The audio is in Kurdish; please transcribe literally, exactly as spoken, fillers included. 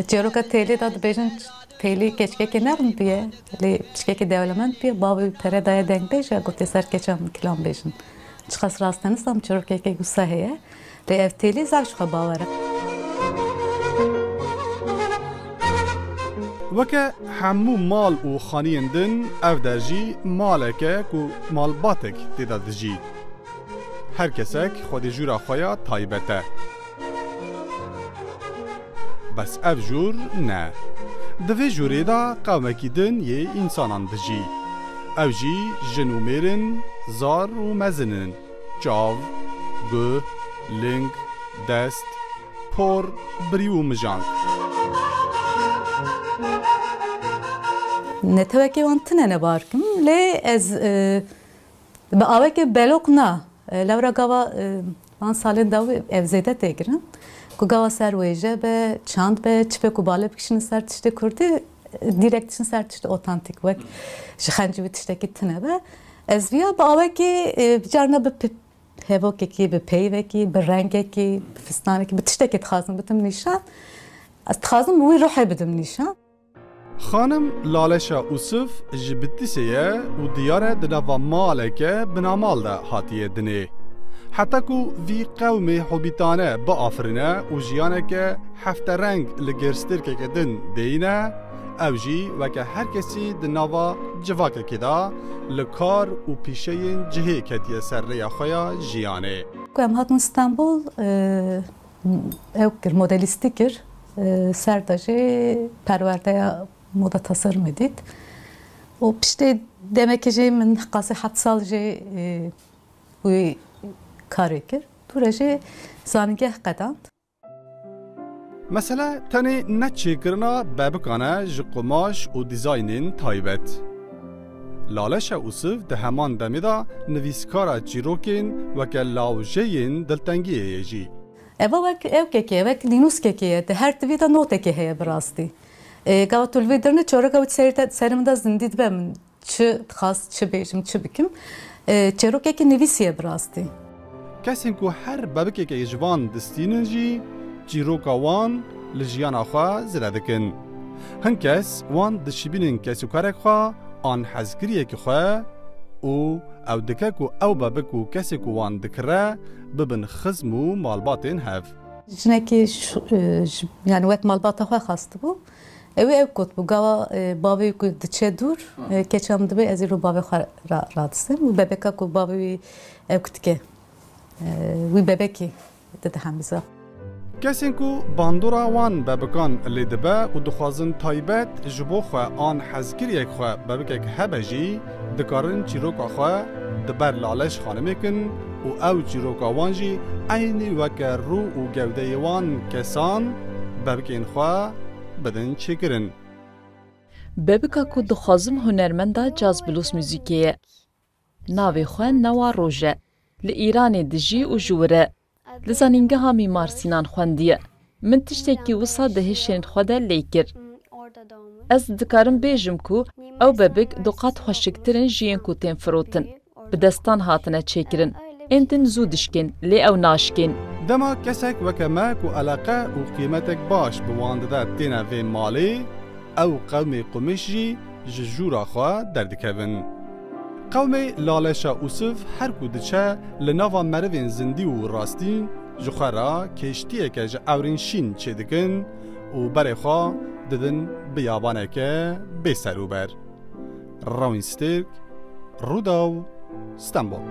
Çîroka Têlî de dibêjin, Têlî keçikekî nerm bûye, lê piçkekî dewlemend bûye, bavê wî pere daye dengbêj e, gotiye ser keça min kilam bêjin. Çiqas rast e, nisam çîrokeke wisa heye, lê ev Têlî zaf ji xwe bawer e. Weke hemû mal û xaniyên din, ev der jî malek e ku malbatek tê de dijî. Her kesek xwedî jûra xwe ya taybet e. Bes ev jûr ne. Di vê jûrê de qewmekî din yê însanan dijî. Ew jî jin û mêr in, zar û mezin in. Çav, guh, ling, dest, por, birî û mijang. Netewekê wan tune ne, bawer kim, lê ez, e, bi awekê belok na. E, lewra gava, e, van salên dawî ev zêde tê kirin. Ku gava ser wêje be, çand be, çipe ku bale bikişînin ser tiştê kurdî, e, dîrekt diçin ser tiştê otantîk, wek ji xencî wî tiştekî tune be. Ez viya bi awekî, e, carna bi pi-, hevokekî, bi peyvekî, bi rengekî, bi fistanekî, bi tiştekî dixwazim bidim nîşan. Ez dixwazim wî ruhê bidim nîşan. Xanim Laleşa Ûsiv ji Bitlisê ye û diyar e di nava maleke binamal de hatiye dinê. Heta ku vî qewmê hobîtane biafirîne û jiyaneke heftereng li gêrstêrkeke din deyîne, ew jî weke her kesî di nava civakekê de li kar û pîşeyên cihê ketiye ser rêya xwe ya jiyanê. Ku em hatin Stenbol, e, ew kir, modelîstî kir, e, ser de jî perwerdeya moda tasarımê dît. Û piştê demekê jî min qasê heft sal jî, e, wî karê kir. Dûre jî zanîngeh qedand. Mesele tenê neçêkirina bebikan e ji qumaş û dîzaynên taybet. Laleşa Ûsiv di heman demê de nivîskara çîrokên weke lawjeyên diltengiyê ye jî. Eva wek ewkekê ye, wek nînûskekê ye, di her tivî de notekê heye bi rastî. Ê, gava tu li vî dirnê çîroka wî serê te, serê min de zindî dibe, min çi dixwast, çi bêjim, çi bikim. Ê, çîrokekî nivîsî ye bi rastî. Kesên ku her bebikekê ji van distînin jî çîroka wan li jiyana xwe zêde dikin. Hin kes wan dişibînin kesûkarek xwe an hezkiriyekî xwe û ew dike ku ew bebik û kesê ku wan dikire bibin xizm û malbatên hev. Jinekî ş-, e, ji, yani wek malbata xwe xwestibû. Ew ê ew kotbû, gava, e, bavê ku diçe dûr, e, keça min dibê ez îro bavê xwe ra-, radistim. Û bebeka ku bavê wî ew kutike, e, wî bebekî dide hemiza. Kesên ku bandora wan bebikan lê dibe û dixwazin taybet ji bo xwe an hezkiriyek xwe bebikek hebe jî, dikarin çîroka xwe di ber Laleş Xanimê kin û ew çîroka wan jî eynî weke rû û gewdeyê wan kesan bebikên xwe bidin çêkirin. Bebika ku dixwazim hunermenda caz blues muzîkê ye. Navê xwe Newa Roj e. Li Îranê dijî û ji wir e. Li Zanîngeha Mîmar Sînan xwendiye. Min tiştekî wisa di hişên xwe de lê kir. Ez dikarim bêjim ku ew bebik du qat xweşiktir in ji yên ku tên firotin. Bi destan hatine çêkirin. Ên din zû dişkên, lê ew naşkên. Dema kesek weke me ku eleqe û qîmetek baş bi wan dide têne vê malê, ew qewmê Qumiş jî ji jûra xwe derdikevin. Qewmê Laleşa Ûsiv her ku diçe li nava merivên zindî û rastî ji xwe re kêştiyeke ji ewrîn şîn çêdikin û berê xwe didin biyabaneke bê serûber. Rawîn Stêrk, Rûdaw, Stenbol.